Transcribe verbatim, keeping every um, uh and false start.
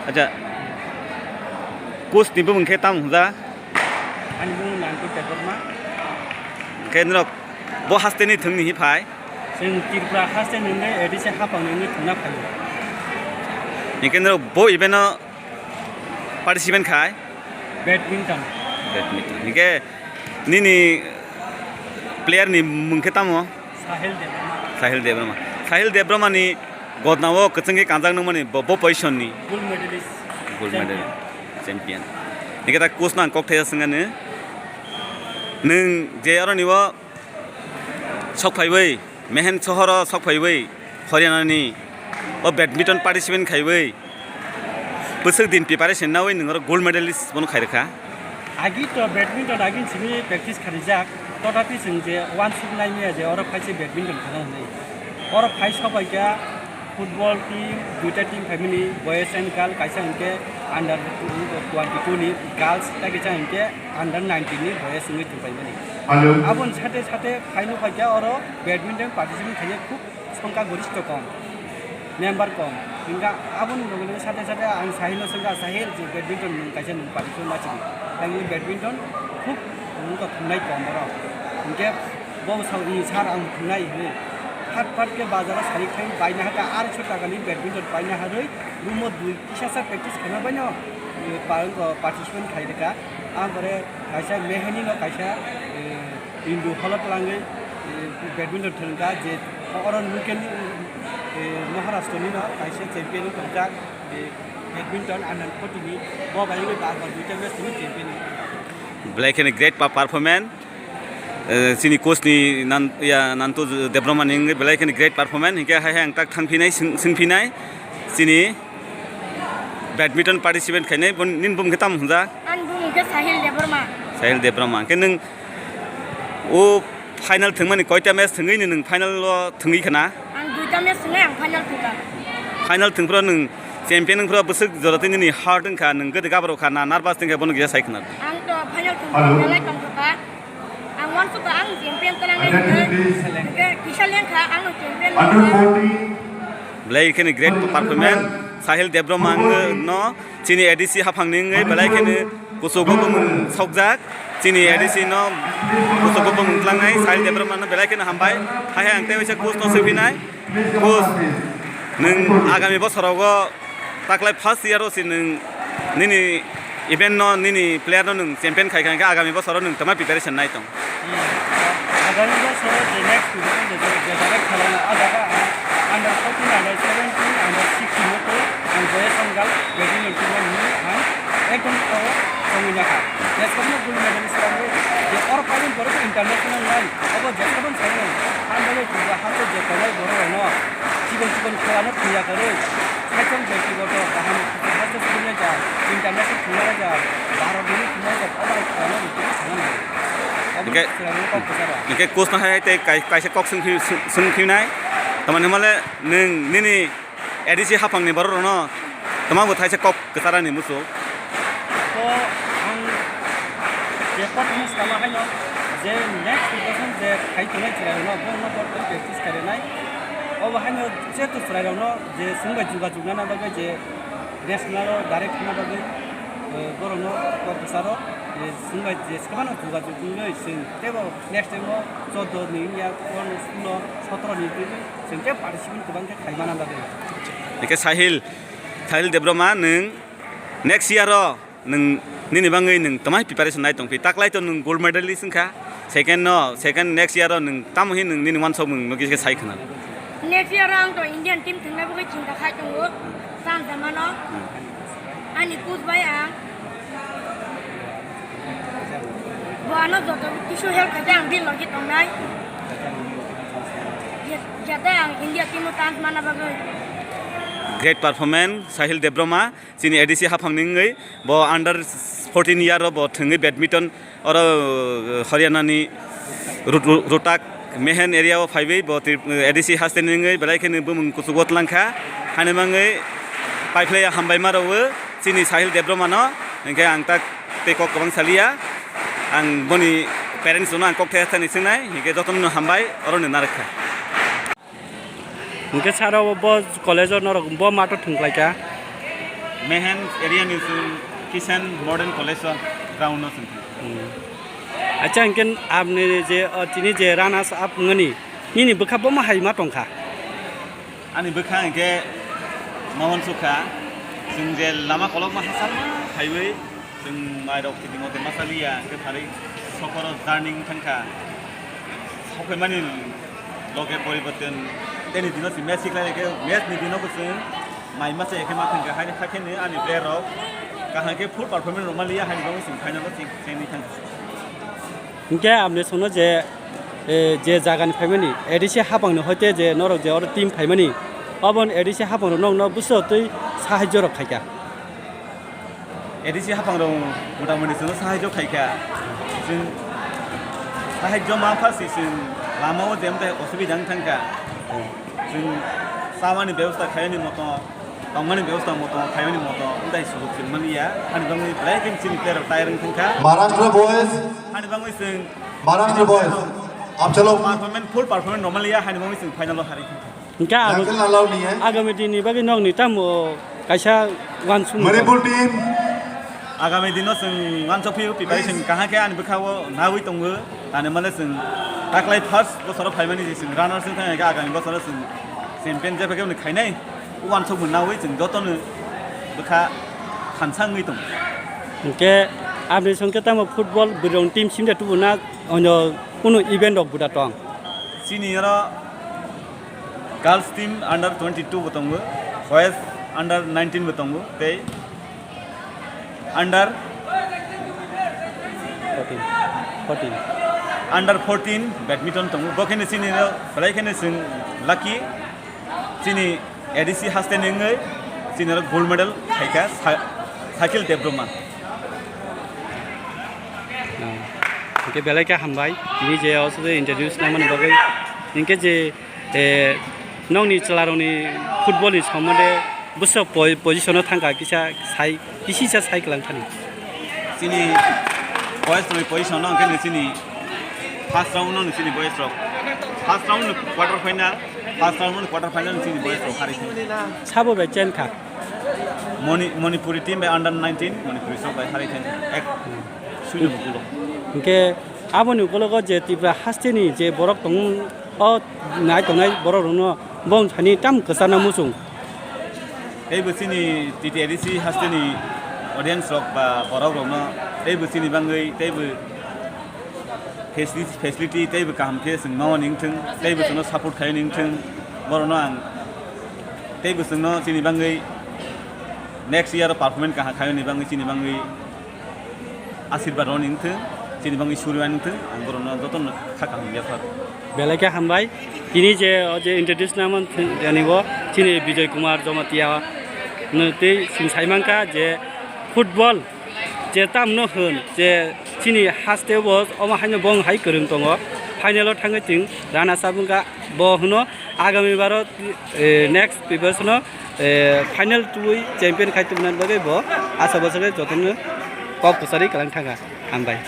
Acha, coach ni bumung khe tamo hwnjak? Ani bumung Nantu Debbarma. Khe norok bo haste ni thwng ni hi phai? Chwng Tripura haste ni wngwi A D C haphang ni wngwi thwngna phaio. Hinkhe norok bo event o participant khai? Badminton. Badminton. Hinkhe nini player ni mung khe tamo? Sahil Debbarma. Sahil Debbarma. Sahil Debbarma ni godna o kwchwng khe kanjak nungmani bo, bo position ni? Gold medalist. Gold medal. Champion. Champion. Hinkhe ta coach no ang kok thaisa swngani. Nwng je aroni o sok phaiwi, Mehen sohor o sok phaiwi, Haryana ni o badminton participant khaiwi, bwswk din preparation nawi nwng oro gold medalist bono khairwkha. Agi to badminton agi simi practice kharijak, totapi chwng je uansuk nai maya je oro phaise badminton khana hwnwi. Oro phai sobaikha football team, duita team phaimani, boys and girl, kaisa hinkhe under twenty-two ni girls, tei kaisa hinkhe under nineteen ni boys wngwi thwngpaimani. Hello. Aboni sate sate phaino phaikha oro badminton participant khainai khub songkha goristo kom, member kom. Hinkha aboni loge loge sate sate ang Sahil no swngkha, "Sahil, je badminton nwng kaisa nwng participant ma sidi." Tangwi badminton khub nwng to thumnai kom oro. Hinkhe bo sao, "I sir, ang thumnai," hinwi. Phat phat khe bazaro sari khai baina hakha arsho taka ni badminton paina harwi room o dui kisa sa practice khaima baino, eh, pa-, participant khai rwkha. Ang pore kaisa Meheni no kaisa, eh, Indu holo twlangwi, eh, badminton thwngkha je oro local ni, eh, Maharashtra ni no kaisa champion wng tongjak, eh, badminton under forty ni bo bai wngwi ba duita match ni champion wng tongjak. Belai kheno great pa-, performance, eh, chini coach ni nan-, ya, Nantu Debbarma ni wngwi belai kheno great performance hinkhe hai hai ang tak thangphinai swng-, swngphinai chini badminton participant khainai, bon-, nini bumung khe tamo hwnjak? Ani bumung khe Sahil Debbarma. Sahil Debbarma. Khe nwng o final thwngmani koita match thwngwi nwng final o thwngwi khna? Ang duita match thwngwi ang final thwngkha. Final thwngphro nwng champion wngphro bwswk jora twi nini heart wngkha, nwng gede gabaro kha na nervous wngkha bono kisa sai khna. Ang to final thwngphro belai tongthokha. Ang uansukha ang champion tlangnai hwnwi. Hwnkhe kisa lengkha ang champion wngkha. Belai kheno great performance Sahil Debbarma no chini A D C haphangni wngwi belai kheno kuchugo bumung sokjak. Chini A D C no kuchugo bumung tlangnai Sahil Debbarma no belai kheno hambai. Hai hai ang tei waisa coach no swngphinai. Coach, nwng agami bosorogo taklai first year o se nwng nini event no, nini player no nwng champion khai kha, hwnkhe agami bosoro nwng tama preparation nai tong? Agami bosoro je next season je, je, je jaga khelana, a jaga ang under fourteen, under seventeen, under sixteen no twi ang boys and girl badminton team no hwnwi ang ekdom o songwi nakha. Jeswkno gold medalist tangwi je oro paimani borok international nai, obo jeswkno saimano. Ang bagwi Tripura haste je tongnai borok rokno chikon chikon khelano thwiya kwrwi, saichung bektigoto kaham haste suknai ja, international thwinai ja, Bharat ni thwinai ja, obo hai khelano rwtwi sanani. Obo Hwnkhe, chwrairokno kok kwcharo. Hwnkhe coach no hai hai tei kai-, kaisa kok swngphi-, swng-, swngphinai. Tamoni hwnmale nwng nini A D C haphangni borok rokno tamo bo thaisa kok kwcharani muchung. To ang je kotini sama haino je next preparation je khai tongnai chwrairokno bono bo practice khairwnai. Obo haino je to chwrairokno je chwngbai jogajog nana bagwi je national o direct thangna bagwi, eh, borokno kok kwcharo je chwngbai je sebano jogajog wngwi chwng teibo next time o chordo ni wngya, pondro, solo, sotoro ni wngwi chwng tei participant kwbang khe khaimana bagwi. Hwnkhe Sahil, Sahil Debbarma, nwng next year o nwng nini bagwi nwng tamai preparation nai tongphi? Taklai to nwng gold medalist wngkha, second no, second next year o nwng tamo hin nwng nini uansukmung no kisa sai khna. Next year o ang to Indian team thwngna bagwi chinta khai tongo, chance mano. Hmm. Ani coach bai ang Bo ano joto kisu help khaikhe ang bini logi tongnai. Je-, jate ang India team o chance mana bagwi. Great performance, Sahil Debbarma, chini A D C haphangni wngwi, bo under fourteen year o bo thwngwi badminton oro, uh, Haryana ni Ru-, Ru-, Rohtak Mehen area o phaiwi bo Tri-, A D C haste ni wngwi belai kheno bumung kuchugo tlangkha, hani mangwi paiphlaiya hambai ma rwo. Chini Sahil Debbarma no, hwnkhe ang tak tei kok kwbang saliya. Ang boni parents no ang kok thaya thani swngnai, hwnkhe jotono hambai, oro no narwkha. Hwnkhe saro bo college o norok bo mato thwngkhlaikha. Mehen area ni chwng Kishan Modern College o ground no chwng thang. Hmm. Acha, hinkhe abni je, o, tini je runners up wngmani, nini bwkha bo ma hai ma tongkha? Ani bwkha hinkhe Mohon Sukha, chwng je lama kolokma hachal ma haiwi, chwng mairok kiting o de ma chaliya, hinkhe pharwi sokoro journey wng thangkha. Sokhaimani loge poriborton, teni dino si match siklai khe, match ni dino bo chwng mai masa ekhe ma thangkha, haini hakhe ni ani player rok kaham khe full performance rwma liya, haini bagwi chwng final o chwng, chwng ni thangkha. Hinkhe amni songno je, eh, je jagani phaimani, A D C haphangni hoite je norok je oro team phaimani, oboni A D C haphang rok nokno bwswk twi sahajyo rok khaikha. A D C haphang rok motamoti chwngno sahajyo khaikha. Chwng sahajyo ma pha si chwng lama o je amtai osubida wng thangkha. Chwng chamani bebosta khaiyani moto, tongmani bebosta moto, khaiyani moto, amtai sujok chwng mani ya. Ani bagwi belai khe chini player rok tayar wng thangkha. Maharashtra boys. Ani bagwi chwng Maharashtra boys. Apchalo. Performance, full performance normal ya, ani bagwi chwng final o harwi thangkha. Hinkhe abo Jangkal allow niya. Agami dinni bagwi nokni tamo kaisa uansukmung Manipur team. Agami dino chwng uansuk phio preparation kaham khe ani bwkha o nawi tongo. Tani male chwng taklai first bosoro phaimani je chwng runners wng thangkha, agami bosoro chwng champion jepha khe khainai. Uansukmung nawi chwng jotono bwkha khansa wngwi tongo. Hinkhe aboni songkhe tamo football bwrwirok team simda tubuna onyo kunu event rok buda tong? Chini oro girls team under twenty-two bo tongo, boys under nineteen bo tongo, tei under fourteen, fourteen. Under fourteen badminton tongo. Bo kheno chini oro belai kheno chwng lucky, chini A D C haste ni wngwi chini oro gold medal khaikha Sa-, Sakil Debbarma. Ah, hinkhe belai khe hambai, tini je o se introduce nangmani bagwi. Hinkhe je, eh, nokni chwlarokni football ni sombonde bwswk po-, position o thangkha, kisa sai, kisisa sai kwlang thani. Chini boys rokni position no hwnkhe chini first round no chini boys rok. First round no quarter final, first round no quarter final no chini boys rok harwi thangkha. Sabo bai chen kha. Moni-, Manipuri team bai under nineteen, Manipuri sok bai harwi thangkha. Ek, suino bukulo. Hinkhe aboni ukologo je Tripura hasteni je borok tong, o nai tongnai borok rokno bong thani tam kwchana muchung. Teibo chini T T A D C hasteni audience rok ba borok rokno teibo chini bagwi teibo facility, facility teibo kaham khe chwng mawani wngthwng, teibo chwngno support khaiyani wngthwng, borokno ang teibo chwngno chini bagwi next year performance kaham khaiyani bagwi chini bagwi asirwad rwni wngthwng, chini bagwi suriwani wngthwng, ang borokno jotono kha kaham yaphar. Belai khe hambai. Tini je o je introduce nangmani bo chini Bijoy Kumar Jamatia no tei chwng sai mankha je football je tamno hwn je chini haste bo omo haino bong hai kwrwng tongo, final o thangwi chwng runners up wngkha. Bo hwno agami baro, eh, next preparation o, eh, final tubui champion khai tubunani bagwi bo asa bwsakhe jotono kok kwcharwi kwlang thangkha. Hambai.